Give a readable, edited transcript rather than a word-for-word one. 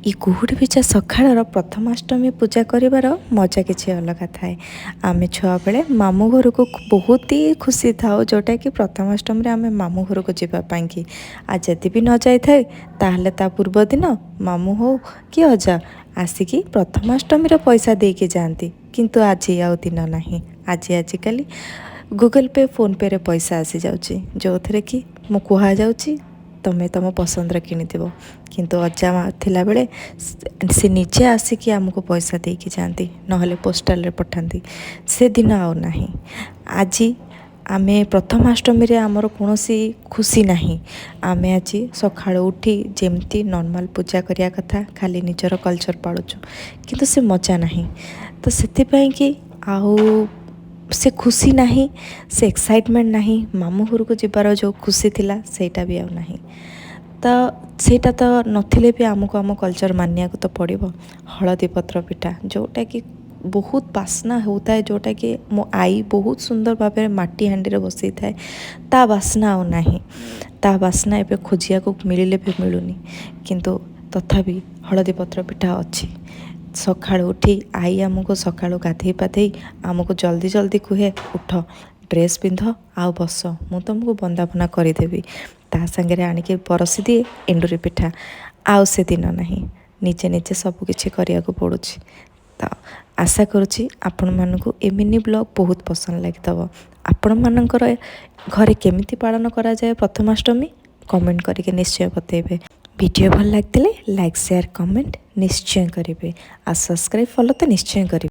ଏ କୁହୁଡ଼ି ଭିଜା ସକାଳର ପ୍ରଥମାଷ୍ଟମୀ ପୂଜା କରିବାର ମଜା କିଛି ଅଲଗା ଥାଏ। ଆମେ ଛୁଆବେଳେ ମାମୁଁ ଘରକୁ ବହୁତ ହି ଖୁସି ଥାଉ, ଯେଉଁଟାକି ପ୍ରଥମାଷ୍ଟମୀରେ ଆମେ ମାମୁଁ ଘରକୁ ଯିବା ପାଇଁକି। ଆଉ ଯଦି ବି ନ ଯାଇଥାଏ, ତାହେଲେ ତା ପୂର୍ବ ଦିନ ମାମୁଁ ହଉ କି ଅଜା ଆସିକି ପ୍ରଥମାଷ୍ଟମୀର ପଇସା ଦେଇକି ଯାଆନ୍ତି। କିନ୍ତୁ ଆଜି ଆଉ ଦିନ ନାହିଁ। ଆଜିକାଲି ଗୁଗଲ୍ ପେ, ଫୋନ୍ପେରେ ପଇସା ଆସିଯାଉଛି, ଯେଉଁଥିରେ କି ମୁଁ କୁହାଯାଉଛି, ତମେ ତମ ପସନ୍ଦର କିଣିଥିବ। କିନ୍ତୁ ଅଜା ମା ଥିଲାବେଳେ ସେ ନିଜେ ଆସିକି ଆମକୁ ପଇସା ଦେଇକି ଯାଆନ୍ତି, ନହେଲେ ପୋଷ୍ଟାଲରେ ପଠାନ୍ତି। ସେ ଦିନ ଆଉ ନାହିଁ। ଆଜି ଆମେ ପ୍ରଥମାଷ୍ଟମୀରେ ଆମର କୌଣସି ଖୁସି ନାହିଁ। ଆମେ ଆଜି ସକାଳୁ ଉଠି ଯେମିତି ନର୍ମାଲ୍ ପୂଜା କରିବା କଥା, ଖାଲି ନିଜର କଲଚର୍ ପାଳୁଛୁ, କିନ୍ତୁ ସେ ମଜା ନାହିଁ। ତ ସେଥିପାଇଁ କି ଆଉ ସେ ଖୁସି ନାହିଁ, ସେ ଏକ୍ସାଇଟମେଣ୍ଟ ନାହିଁ। ମାମୁଁ ଘରକୁ ଯିବାର ଯେଉଁ ଖୁସି ଥିଲା, ସେଇଟା ବି ଆଉ ନାହିଁ। ତ ସେଇଟା ତ ନଥିଲେ ବି ଆମକୁ ଆମ କଲଚର୍ ମାନିବାକୁ ତ ପଡ଼ିବ। ହଳଦୀ ପତ୍ର ପିଠା, ଯେଉଁଟାକି ବହୁତ ବାସ୍ନା ହେଉଥାଏ, ଯେଉଁଟାକି ମୋ ଆଈ ବହୁତ ସୁନ୍ଦର ଭାବରେ ମାଟି ହାଣ୍ଡିରେ ବସେଇଥାଏ, ତା ବାସ୍ନା ଆଉ ନାହିଁ। ତା ବାସ୍ନା ଏବେ ଖୋଜିବାକୁ ମିଳିଲେ ବି ମିଳୁନି। କିନ୍ତୁ ତଥାପି ହଳଦୀ ପତ୍ର ପିଠା ଅଛି। ସକାଳୁ ଉଠି ଆଈ ଆମକୁ ସକାଳୁ ଗାଧେଇ ପାଧେଇ ଆମକୁ ଜଲ୍ଦି ଜଲ୍ଦି କୁହେ, "ଉଠ, ଡ୍ରେସ୍ ପିନ୍ଧ ଆଉ ବସ, ମୁଁ ତୁମକୁ ବନ୍ଦାପନା କରିଦେବି।" ତା ସାଙ୍ଗରେ ଆଣିକି ପରସି ଦିଏ ଏଣ୍ଡୁରି ପିଠା। ଆଉ ସେ ଦିନ ନାହିଁ। ନିଜେ ନିଜେ ସବୁ କିଛି କରିବାକୁ ପଡ଼ୁଛି। ତ ଆଶା କରୁଛି ଆପଣମାନଙ୍କୁ ଏ ମିନି ବ୍ଲଗ୍ ବହୁତ ପସନ୍ଦ ଲାଗିଥିବ। ଆପଣମାନଙ୍କର ଘରେ କେମିତି ପାଳନ କରାଯାଏ ପ୍ରଥମାଷ୍ଟମୀ, କମେଣ୍ଟ କରିକି ନିଶ୍ଚୟ ବତେଇବେ। ଭିଡ଼ିଓ ଭଲ ଲାଗିଥିଲେ ଲାଇକ୍, ସେୟାର, କମେଣ୍ଟ ନିଶ୍ଚୟ କରିବେ ଆଉ ସବସ୍କ୍ରାଇବ୍, ଫଲୋ ତ ନିଶ୍ଚୟ କରିବେ।